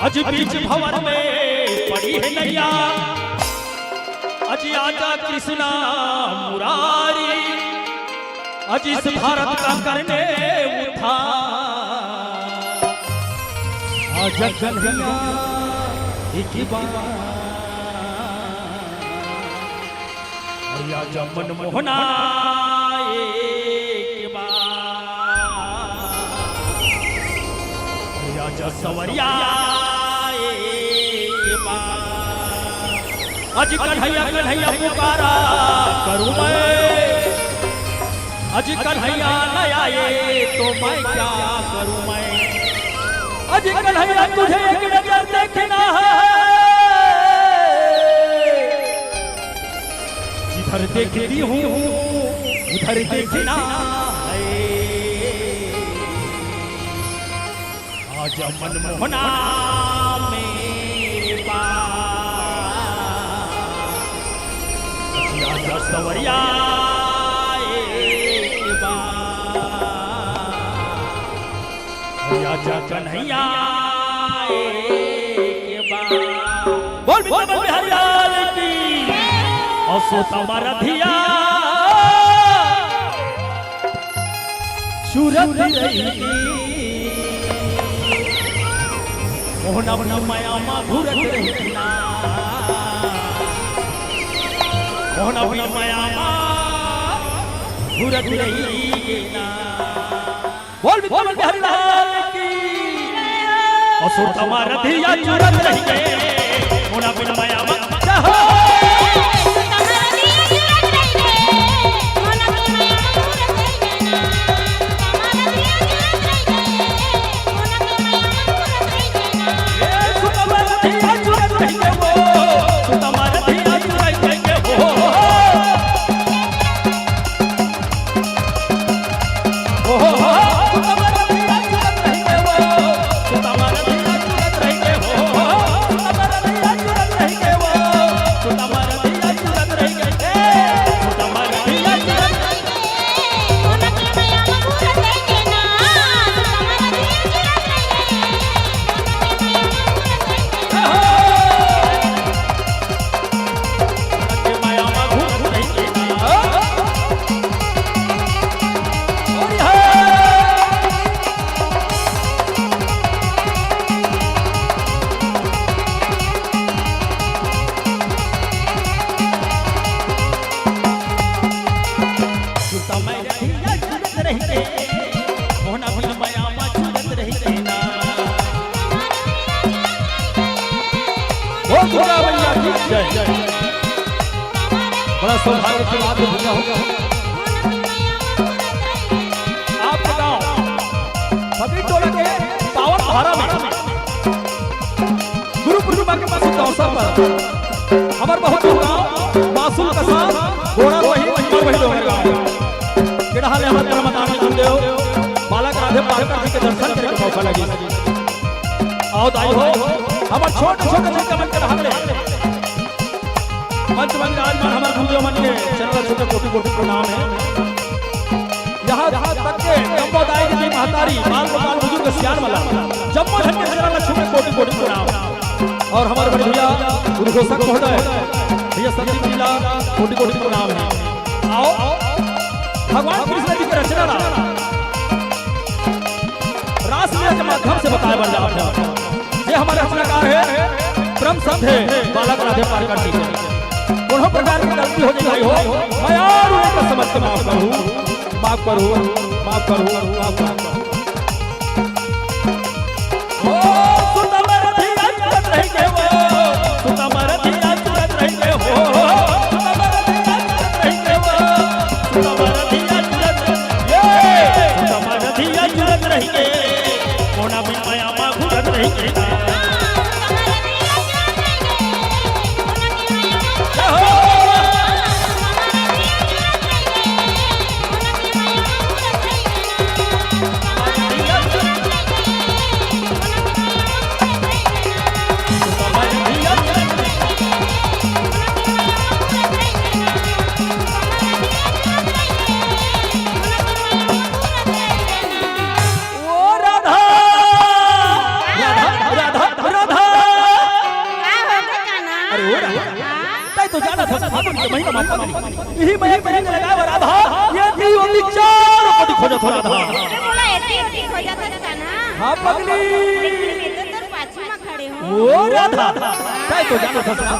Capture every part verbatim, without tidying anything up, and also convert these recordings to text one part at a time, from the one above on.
अज बीच भंवर में पड़ी है नैया, अज आजा कृष्णा मुरारी, अज इस भारत का करने उद्धार। आजा कन्हैया एक बार, आजा मनमोहना एक बार, आजा सवरिया एक बार। अज कन्हैया कन्हैया पुकारा करूं मैं, अज कन्हैया न आए तो मैं क्या करूं मैं। अज कन्हैया तुझे एक नजर देखना है, जिधर देखती हूँ उधर देखना है। आजा मनमोहना मेरे पास, आजा सवरिया एक बार, आजा कन्हैया एक बार। बोल बोल बोल बिहारी लाल की। असो तमारा धिया चुरत रही, मोहना अपनी माया मा घुरत रही ना, मोहना अपनी माया मा घुरत रही ना। बोल बोल बिहारी लाल की। असो तमारा धिया चुरत रही के, मोहना अपनी माया मा, जय हो। बोल दुर्गा मैया की जय। बड़ा सौभाग्य की बात है भैया हो। आपके गांव फकीर टोला के पावन धारा में गुरु पूर्णिमा के पावन अवसर पर हमर बहुत गांव मासूम कसा गोड़ा वही और वही लोग गांव के डहाले हमर परम आदरणीय गुरुदेव बालक राधे पारकर जी के दर्शन करे के मौका लगी। आओ दाई हो, हमर छोट छोट लइका मन के रहत ले मंच में विराजमान हमर गुरुदेव मन के चरण छू के कोटि कोटि प्रणाम है। यहाँ तक के जम्मो दाई जी महतारी, बाल गोपाल बुजुर्ग सियान वाला, जम्मो झन के चरण छू के कोटि कोटि प्रणाम। और हमर बड़े भैया उद्घोषक महोदय, भैया संदीप जी ला कोटि कोटि प्रणाम है। आओ, भगवान कृष्ण जी के रचना ला रासलीला के माध्यम से बताए बर जात हे। ये हमर रचनाकार हे, परम श्रद्धेय बालक राधे पारकर जी। कोनो प्रकार की गलती हो जाए हो, मैं और उनको समझ के माफ करूँ, माफ करूँ, माफ करूँ, माफ करूँ। ओ सुतमर धिया चुरत रही के वो, सुतमर धिया चुरत रही के वो, सुतमर धिया चुरत रही के वो, सुतमर धिया चुरत, ये सुतमर धिया चुरत रही के, कोना में माया मा घुरत रही के। ओ राधा, राधा, राधा। महीना माता पगली। इही मया के रंग लगाए बर राधा, एती ओती चारों कोती खोजत हो राधा। अरे मोला एती ओती खोजत हस का ना? हाँ पगली। लेकिन मैं तो तोर पाछू में खड़े हूँ। ओ राधा, तैं तो जानत हस ना।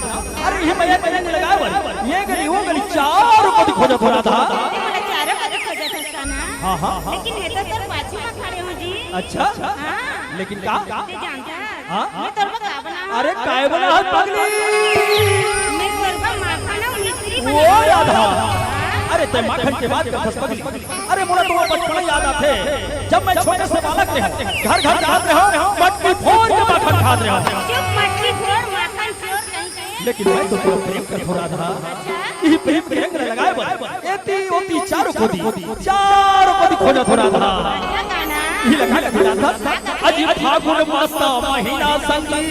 अरे इही मया के रंग लगाए बर, ये गली वो गली चारों कोती खोजत हो राधा। अरे मोला चारों कोती खोजत हस का ना? हाँ, हाँ, हाँ। लेकिन मैं तो तोर पाछू में खड़े हूँ जी। अच्छा? हाँ। लेकिन का? तैं जानत हस? हाँ? मैं तोर बर का बनाहूँ? अरे, काय बनाहस पगली? मैं तोर बर माखन अउ मिश्री ओ बनाहूँ। राधा, अरे, तैं माखन के बात करथस पगली। अरे, मोला तो वो बचपन याद आथे, जब मैं छोटे से बालक रहेंव, घर घर जात रहेंव, मटकी फोर के माखन खात रहेंव। चुप, मटकी फोर, माखन चोर कहीं के। लेकिन मैं तो तोर प्रेम करथों राधा। अच्छा। इही प्रेम के रंग ल लगाए बर एती ओती चारों कोती, चारों कोती खोजत हो राधा। इही लगा के राधा, अजी फागुन मास महीना संगी,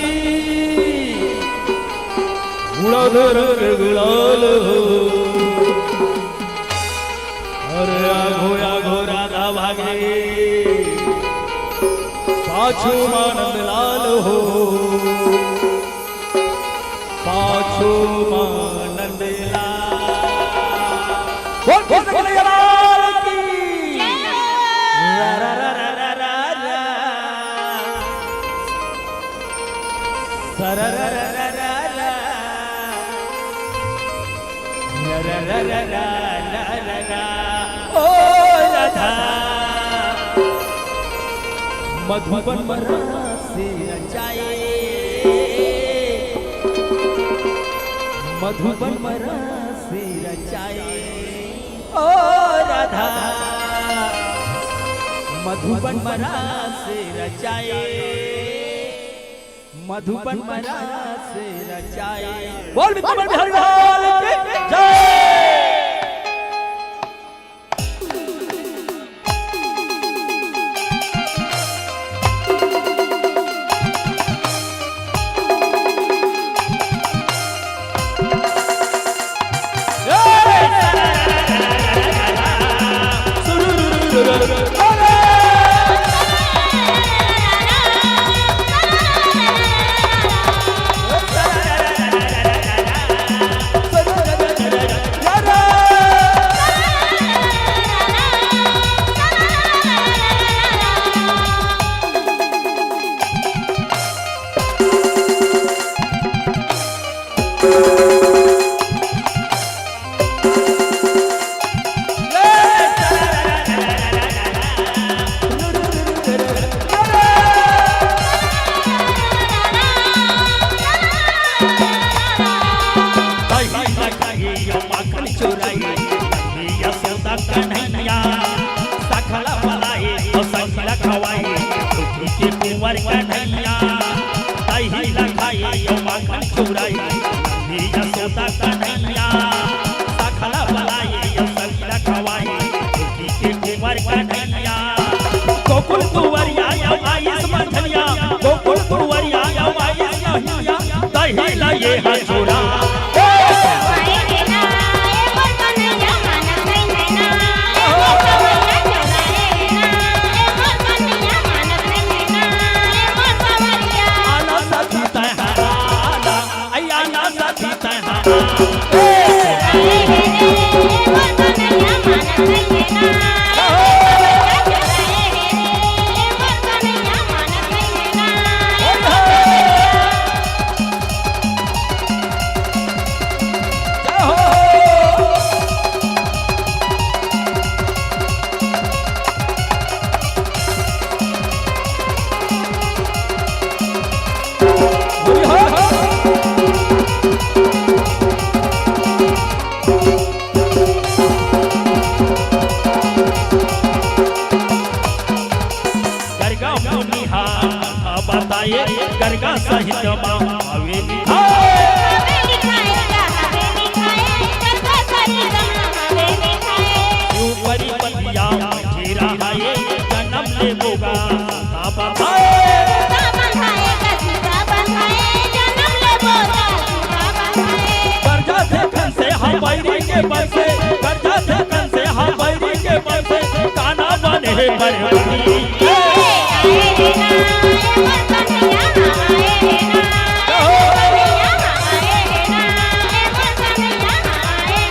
उड़द रंग गुलाल हो। अरे आघो आघो राधा भागे, पाछू मा नंदलाल हो। पाछू मा नंदलाल। बोल, बोल, बोल, बोल, लाल की। रा, रा, रा। सा, रा, रा, रा। रा, रा, रा। ओ राधा, मधुबन मरा से रचाए, मधुबन मरा से रचाए, ओ राधा, मधुबन मरा से रचाए, मधुबन मरा से रचाए। बोल बिहारी लाल की जय। यशोदा कन्हैया, सकल बलाई अउ संग ल खवाई, दुखी के कुंवर कन्हैया। दही ल खाई अउ माखन चुराई, यशोदा कन्हैया, सकल बलाई अउ संग ल खवाई, दुखी के कुंवर कन्हैया। गोकुल कुंवरिया अउ आइस मंझनिया, गोकुल कुंवरिया अउ आइस मंझनिया, दही ल ये ह चुरा। गरगा मुनि हा बताए, गरगा साहित्य मा हवे लिखाए। हवे लिखाए, हवे लिखाए, गरगा साहित्य मा हवे लिखाए। ऊपरी पतिया मा घेरा है, जनम ले बोगा सूता बंधाए। सूता बंधाए, सूता बंधाए, जनम ले बोगा सूता बंधाए। गरजा देखन से हम बैरी के बरसे, गरजा देखन से हम बैरी के बरसे, काना बने हे बरबरी। ए, आए हे ना, ए मोर कन्हैया, आए हे ना, ए मोर कन्हैया, आए हे ना, ए मोर कन्हैया, आए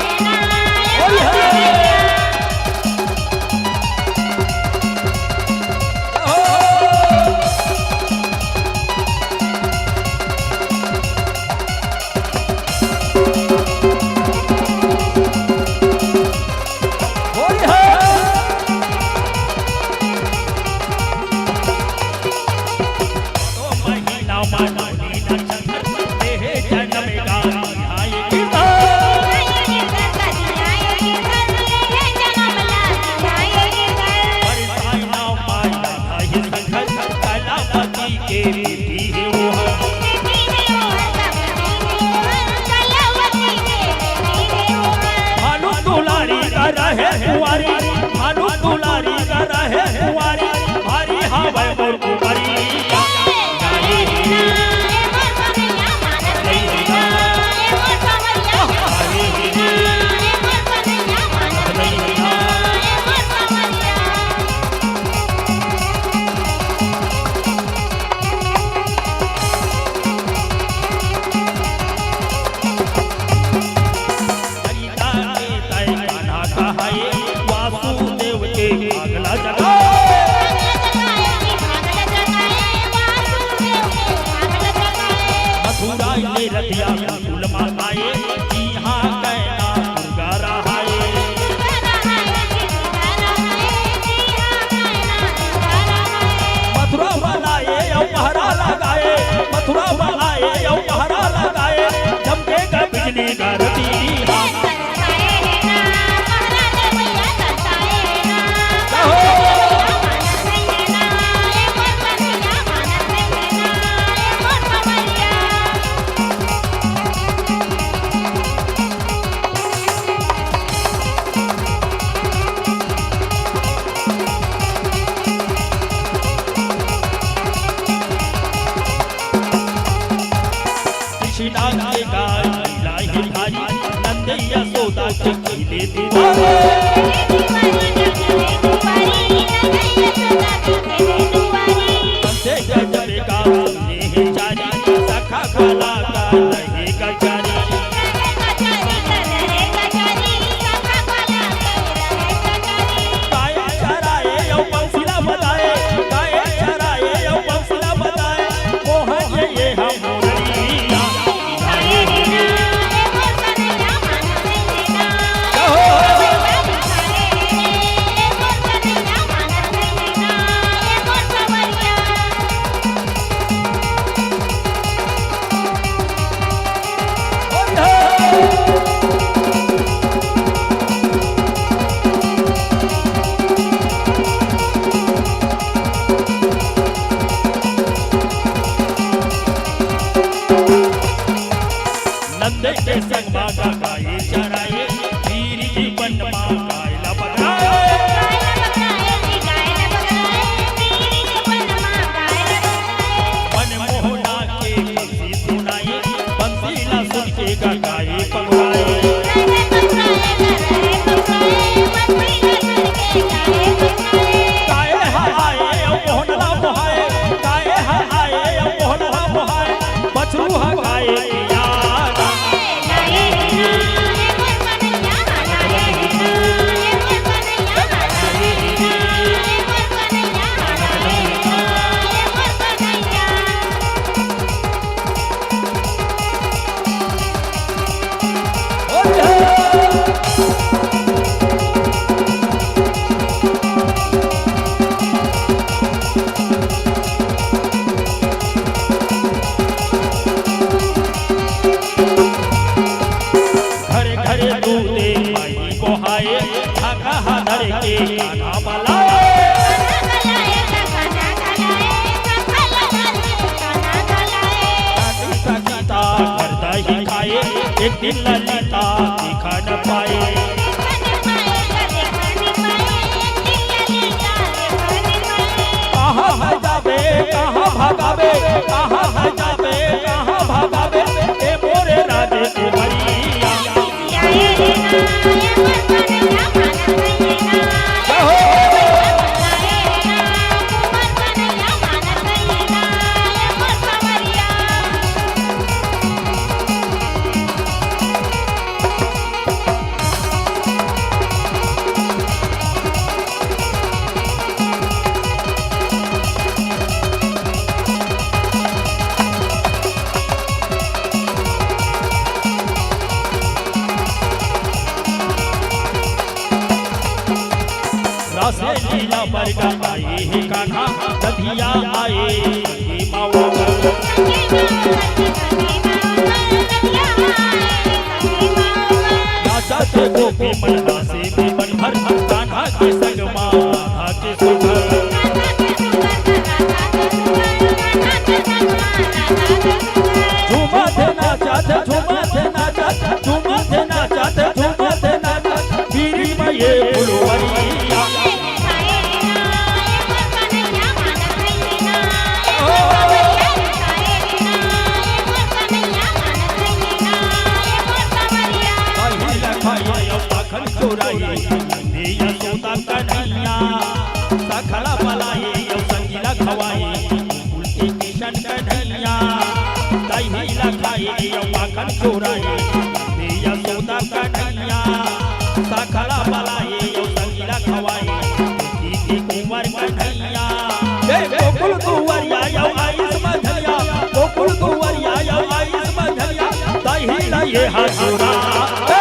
भानु दुलारी कर रहे कुंवारी, भानु दुलारी कर रहे कुंवारी, भारी हावय मोर कुंवारी। हरिता के तय कान्हा कहाए, वासुदेव के भागला जगाए। मथुरा ले रतिया कुल माताए, इहाँ कैना दुर्गा रहाए। मथुरा वाला ए अउ पहरा लगाए, मथुरा वाला ए अउ पहरा लगाए, जम के का बिजली का रतिया। कृष्णा के गाय लाही भारी, नंद यशोदा के खिले दुआरे। कंसे गजब का सुने हे चारी, सखा कला का रहे गजारी। गाय चराए अउ बंसी ला बजाए, गाय चराए अउ बंसी ला बजाए, मोहन ये, ये हम मुरलिया। नंद के संग मा गाय चराए, वीर जी बन मा गाय ला बगराए। मनमोहना के बंसी सुनाए, बंसी ला सुन के गाय पगुराए। गाय हा आए अउ मोहन ला मोहाए, गाय हा आए अउ मोहन ला मोहाए, बछरू हा गाय पियाना। घरे घरे दूधे माई बोहाए, धागा हा धर के कान्हा बलाए। सखी सखी ता घर दही खाए, एक दिन ललिता देखा न पाए। कहाँ है जाबे, कहाँ भगाबे, कहाँ है जाबे, कहाँ भगाबे, ए मोरे राजे के भैया। रासे लीला बरगा आए हे कान्हा, दधिया आए संगे मावो। कन्हैया, दही ला खाए अउ माखन चोराए, नंदी यशोदा कन्हैया, साखला बलाए अउ संगी ला खवाए, देखी के कुंवर कन्हैया। ए गोकुल कुंवरिया अउ आइस मझरिया, गोकुल कुंवरिया अउ आइस मझरिया, दही ला ये हा चोरा। ए!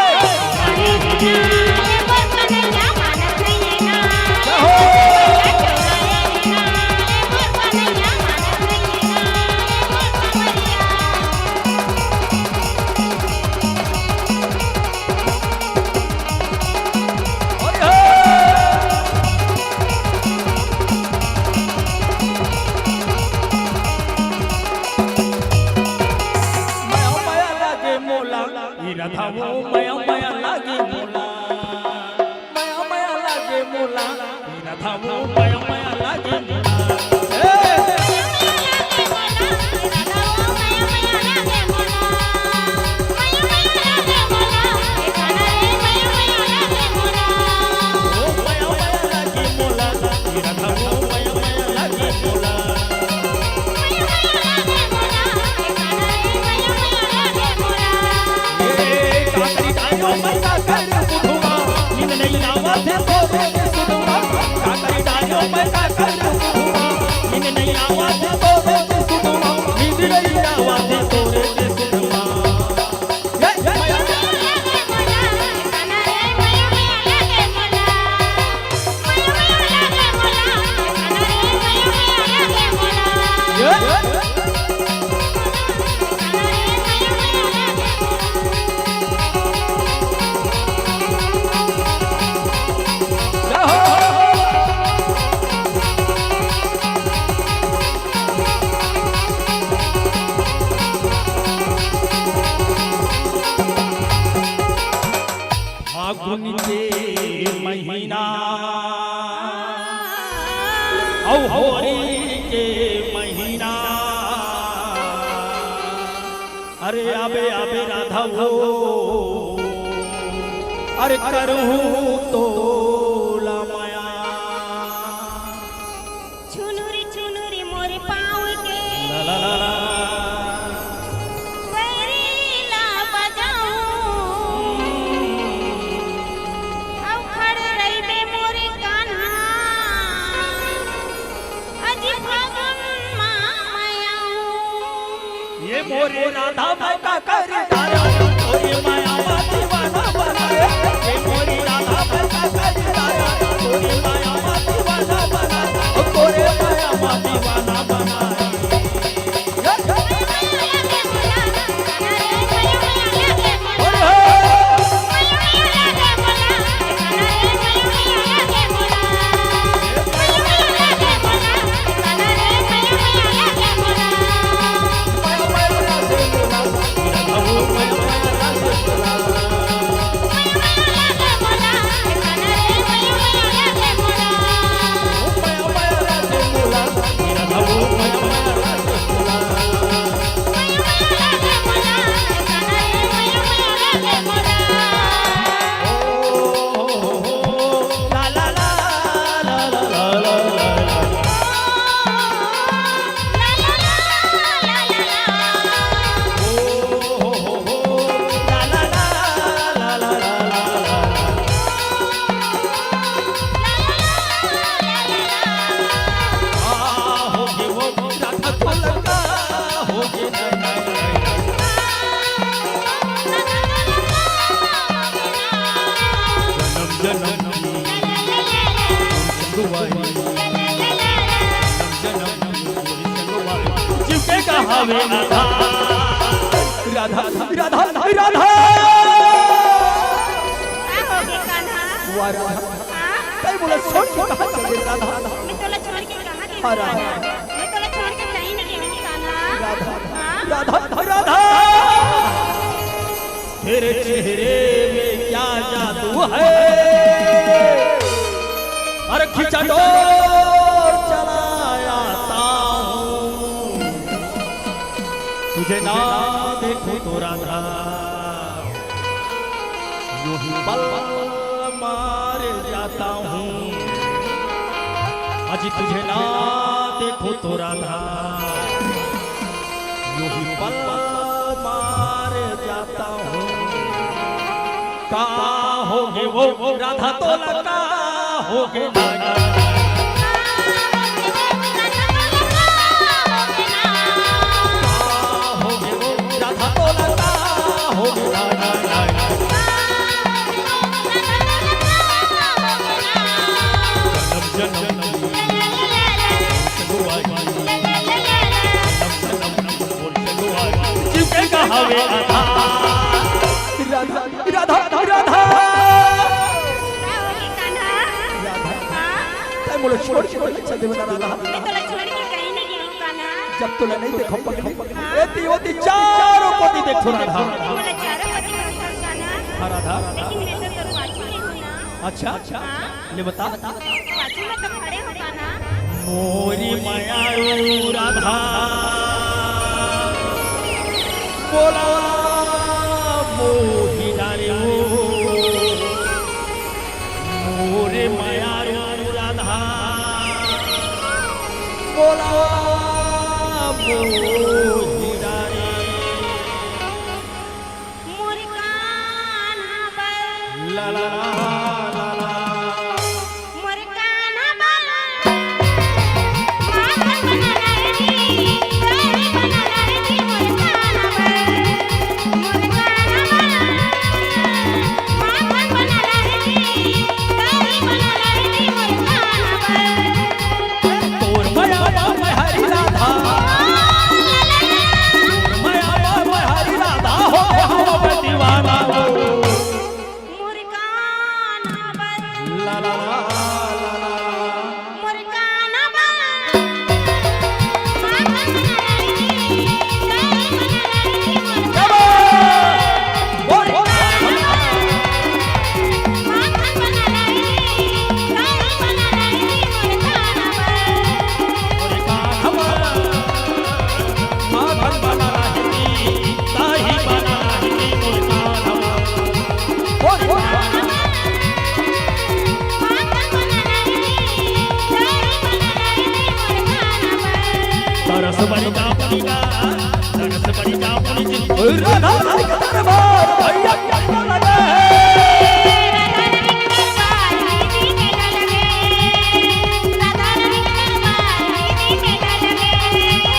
मया मया लागे मोला, ई राधा वो मया मया लागे मोला। मया मया लागे मोला, ई राधा वो मया मया लागे मोला। ए! ओ मया मया लागे मोला, ई राधा वो मया मया लागे मोला। ए, काकरी डालो मैं काकर बुधुआ, नींद नहीं आवा थे तो रे सुधुआ। काकरी डालो मैं काकर बुधुआ, नींद नहीं आवा थे तो रे सुधुआ, नींद नहीं आवा थे तो रे सुधुआ। ए, ए, फागुन के महीना अउ होरी के महीना, अरे आबे आबे राधा वो, अरे करहूँ तोला मया। छुनुरी छुनुरी मोरे पाँव के ला ला ला ला। पैरी ला बजाऊं, अउ खड़े रहिबे मोरे कान्हा, अजी फागुन मा मयाऊं। ये मोरे राधा मैं का कर डारा, तोरी माया मा दीवाना बनाए। ये मोरी राधा मैं का कर डारा, तोरी माया मा दीवाना बनाए। ओ तोरे माया मा दीवाना बनाए। जीव के का हवे आधार। राधा, राधा, राधा। का होगे कान्हा? वाह राधा। हाँ? तैं मोला छोड़ के कहाँ चले राधा? मैं तोला छोड़ के कहाँ के हाँ, राधा। मैं तोला छोड़ के कहीं नहीं गेहूँ कान्हा। राधा, हाँ? राधा, राधा। तेरे चेहरे में क्या जादू है, अरे खींचा डोर चला आता हूँ। तुझे ना देखूं तो राधा, यूं ही पल मार जाता हूँ। अजी तुझे ना देखूं तो राधा, ओ राधा तोला का होगे ना, का होगे ओ राधा तोला का होगे ना, जनम जनम जीव के कहावे आधार। राधा, राधा, राधा। का होगे कान्हा? राधा। हाँ? तैं मोला छोड़ के कइसे चल देबे ना राधा? मैं तोला छोड़ के कहीं नहीं गेहूँ कान्हा। जब तोला नहीं देखो पगली, हाँ? एती ओती चारों कोती देखथों राधा। मोला चारों कोती देखथों कान्हा। हाँ राधा। लेकिन मैं तो तोर पाछू में हूँ ना। अच्छा, अच्छा। हाँ? ले बता। पाछू में तो खड़े हो कान्हा। मोरी मयारू राधा, बोला मोही डारे ओ। मोरे मयारू राधा, बोला मोही डारे। मोर कान्हा बर। ला ला ला ला ला। मोर कान्हा बर। माखन बना ला रे जी, दही बना ला रे जी, मोर कान्हा बर। मोर कान्हा बर। माखन बना ला रे जी, दही बना ला रे जी, मोर कान्हा बर। तोर मया बाप हरी राधा। तोर मया बाप हरी राधा हो, हो दीवाना हो। मोर कान्हा बर। ला ला ला ला ला। मोर कान्हा बर। माखन बना ला रे जी, दही बना ला रे जी, मोर कान्हा बर। तरस बड़ी चापड़ी का, तरस बड़ी चापड़ी जी। राधा रानी के दरबार, भैया, भैया लगे। राधा रानी के दरबार, दीदी मेला लगे। राधा रानी के दरबार, दीदी मेला लगे।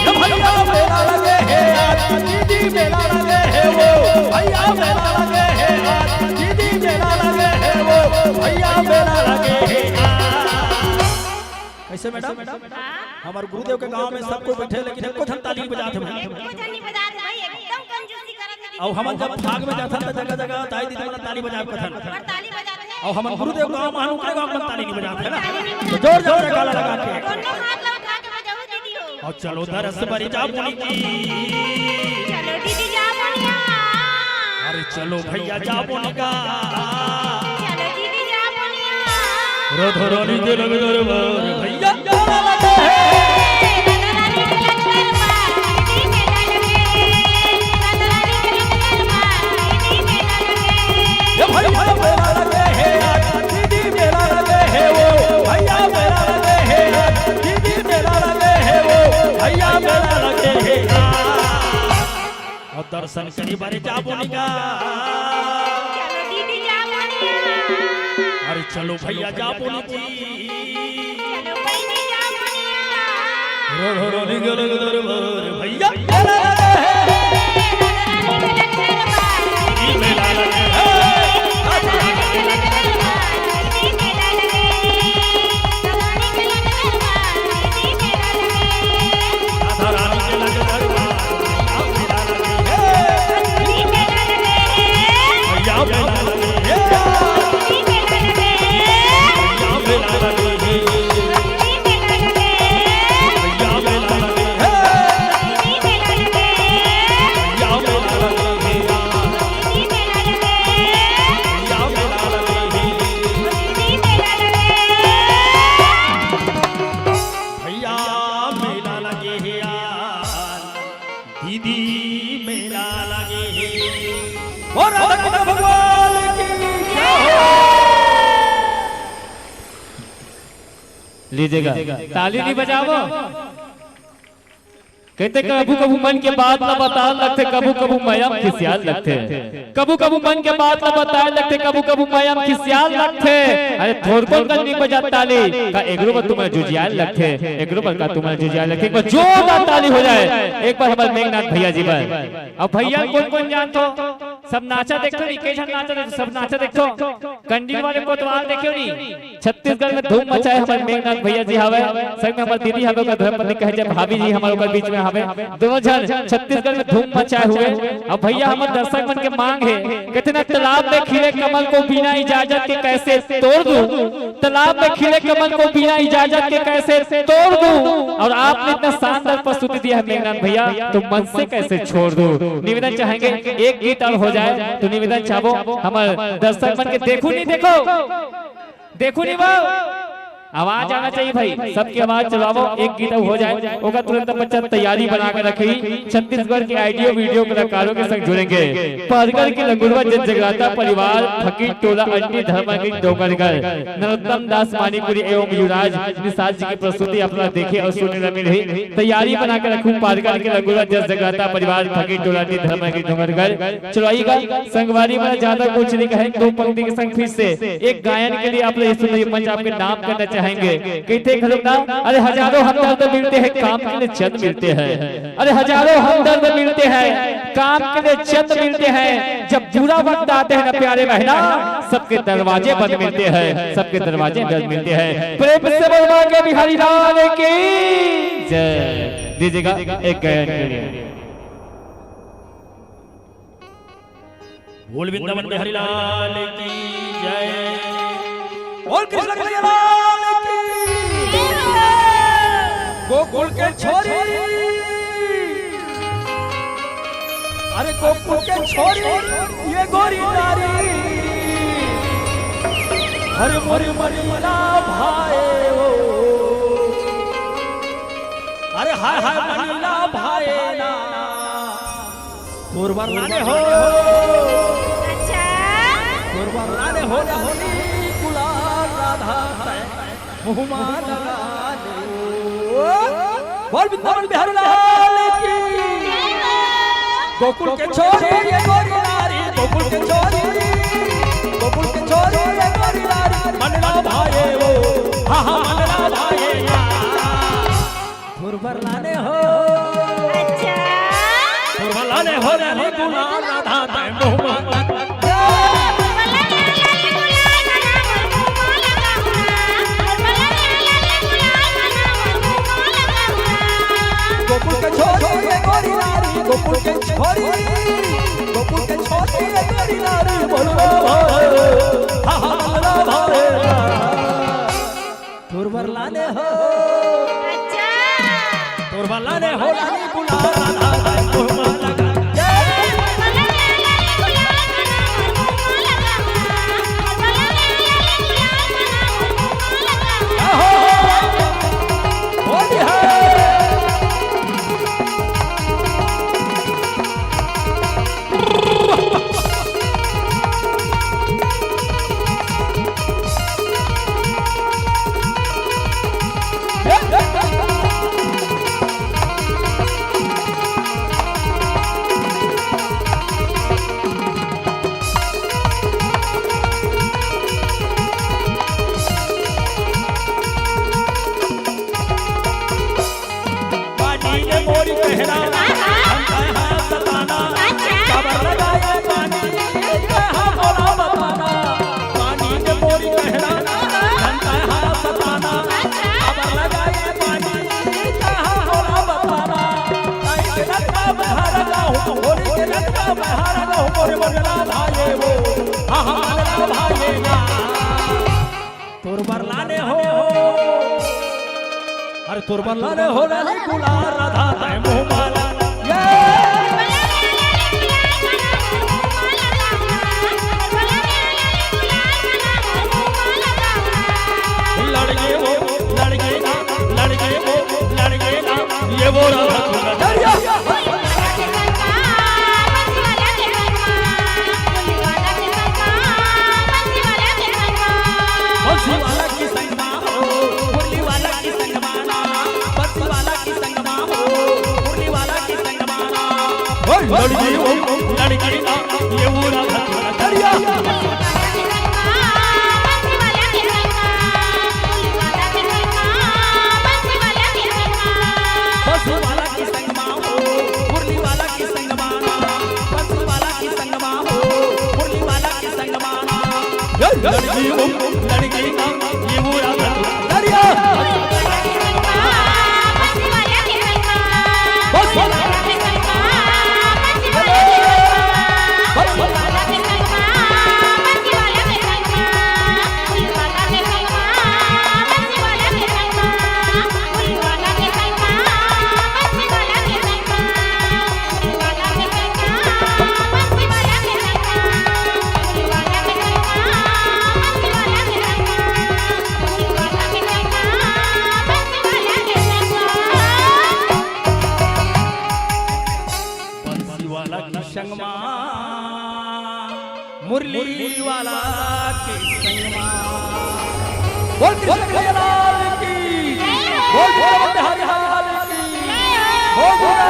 ये भैया मेला लगे हे आज, दीदी मेला लगे हे वो। भैया मेला लगे हे आज, दीदी मेला लगे हे वो। भैया मेला लगे हे आज। कैसे मैडम? हाँ? हमर गुरुदेव के गांव में सब कोई बैठे, लेकिन एको झन ताली बजात हे भाई। एको झन नहीं बजात हे भाई, एकदम कंजूसी करत हे। अउ हमन जब फाग में जाथन, त जगह-जगह दाई दीदी मन ताली बजाए कथन। पर ताली बजात हे। अउ हमन गुरुदेव गांव में, उनके गांव में ताली नहीं बजात हे ना। ताली नहीं बजात। तो जोर-जोर से गला लगा के। दोनों हाथ ला उठा के बजाओ दीदी हो। अउ चलो दरस बरी जा बोनी की। चलो दीदी जा बोनिया। अरे चलो भैया जा बोनी का। चलो दीदी जा बोनिया। राधा रानी के लगे दरबार भैया। राधा रानी के लगे दरबार, दीदी मेला लगे। राधा रानी के लगे दरबार, दीदी मेला लगे। ये भैया मेला लगे हे आज, दीदी मेला लगे हे वो। भैया मेला लगे हे आज, दीदी मेला लगे हे वो। भैया मेला लगे हे आज। अउ दर्शन करी बारे जाबो निका। चलो दीदी जाबो निया। अरे चलो भैया जाबो निकी। चलो बहिनी जाबो निया। रो रो रो निकल दरबार भैया। भैया मेला लगे हे यार, दीदी मेला लगे हे। और राधा कृष्ण भगवान की जय हो। लीजिएगा, ताली नहीं बजावो। कहिथे कभू कभू मन के बात ला बताय लगथे, कभू कभू मया म खिसियाय लगथे। कभू कभू मन के बात ला बताय लगथे, कभू कभू मया म खिसियाय लगथे। अरे थोरको कन नइ बजात ताली, का एकरो बर तुमन जुझियाय लगथे, एकरो बर का तुमन जुझियाय लगथे। एक बार जोरदार ताली हो जाय, एक बार हमर मेघनाथ भैया जी बर। अब भैया कोन कोन जानथो, सब नाचा देखथो नी, कई झन नाचा देखथो, सब नाचा देखथो। कंडील वाले कोतवाल देखे हो नी, छत्तीसगढ़ में धूम मचाए हमर मेघनाथ भैया जी हावय, संग में हमर दीदी हावय, ओकर धर्मपत्नी कहे जब भाभी जी हमर ओकर बीच में हावय, दोनों झन छत्तीसगढ़ में धूम मचाए हुए। अब भैया हमर दर्शक मन के मांग हे, कहते ना तालाब में खिले कमल को बिना इजाजत के कैसे तोड़ दूं, तालाब में खिले कमल को बिना इजाजत के कैसे तोड़ दूं, और आपने इतना शानदार प्रस्तुति दिया है मेघनाथ भैया, तो मन से कैसे छोड़ दूं। निवेदन चाहेंगे एक गीत और हो जाए, तो निवेदन चाहबो हमर दर्शक मन के, देखो नहीं देखो, देखो नहीं वो, आवाज आना चाहिए भाई, सबकी आवाज चलावो, एक गीत अउ हो जाए, ओकर तुरंत पश्चात तैयारी बना के रखी। छत्तीसगढ़ के ऑडियो वीडियो कलाकारों के संग जुड़ेंगे। पारगढ़ के लंगुरवा जन जगराता परिवार, फकीर टोला, अंटी धर्म के डोंगरगढ़, नरोत्तम दास मानिकपुरी एवं युवराज निषाद जी की प्रस्तुति अपना देखे और सुने ला मिल रही। तैयारी बना के रखूं, पारगढ़ के लंगुरवा जन जगराता परिवार, फकीर टोला, अंटी धर्म के डोंगरगढ़। चलो आइएगा संगवारी, मैं ज्यादा कुछ नहीं कहे, दो पंक्ति के संग फिर से एक गायन के लिए आप लोग ये सुंदर मंच आपके नाम करना चाहेंगे। कहते हैं घलोक ना, अरे हजारों हमदर्द मिलते हैं, काम के लिए चंद मिलते हैं। अरे हजारों हमदर्द मिलते हैं, काम के लिए चंद मिलते हैं। जब बुरा वक्त आते हैं ना प्यारे बहना, सबके दरवाजे बंद मिलते हैं, सबके दरवाजे बंद मिलते हैं। प्रेम से बोल माँ के बिहारी लाल की जय। दीजिएगा एक गायन के लिए। बोल वृंदावन बिहारी लाल की जय। बोल कृष्ण कन्हैया लाल की। गोकुल के छोरी, अरे गोकुल के छोरी, ये गोरी नारी, अरे मोरी मनीला भाए ओ, अरे हाय हाय मनीला भाए ना। तोर बर लाने हो। अच्छा। तोर बर लाने हो रे होली गुलाल राधा तैं मुँह मा लगा ले। बोल वृंदावन बिहारी लाल की। गोकुल के छोरी ये गोरी नारी, गोकुल के छोरी, गोकुल के छोरी ये गोरी नारी, मन ना भाए वो, हाँ, हाँ, मन ना भाए ना। तोर बर लाने हो। अच्छा। तोर बर लाने हो रे गुलाल राधा तैं मुँह मा लगा। गोकुल के छोरी ये गोरी नारी, गोकुल के छोरी, गोकुल के छोरी ये गोरी नारी, बोलो भाई, हाँ, हाँ, बोलो भाई। तोर बर लाने हो। अच्छा। तोर बर लाने हो लाली गुलाल राधा तैं मुँह मा लगा। जय। आहो। होली है। पानी ने मोरी कहना, हम कहाँ सताना, अच्छा। काबर लगाए पानी, कहाँ मोला बताना। पानी ने मोरी कहना, हम कहाँ सताना, अच्छा। काबर लगाए पानी, कहाँ मोला बताना। ताई के ललका बहार गाहूँ, होली के ललका बहार गाहूँ, मोरे मंगला भाई वो, हाँ, हाँ, मंगला भाई ना। तोर बर लाने हो, अरे तोर बर लाने हो लाली गुलाल राधा तैं मुँह मा लगा। ये। लड़के वो, लड़के ना, लड़के वो, लड़के ना, ये वो राधा तू ना। बंसी वाला की संगमा हो, मुरली वाला की संगमा ना, बंसी वाला की संगमा हो, मुरली ओए, लड़की ओ, लड़की ना, ये वो राधा करिया। बस वाला की संगमा हो, मुरली वाला की संगमा ना, बस वाला की संगमा हो, मुरली वाला की संगमा ना। ए, लड़की ओ, लड़की ना, ये वो राधा करिया। बस वाला। बंसी वाला की संगमा, मुरली वाला की संगमा। बोल कृष्ण कन्हैया लाल की। बोल कृष्ण बिहारी लाल की। बोल बोल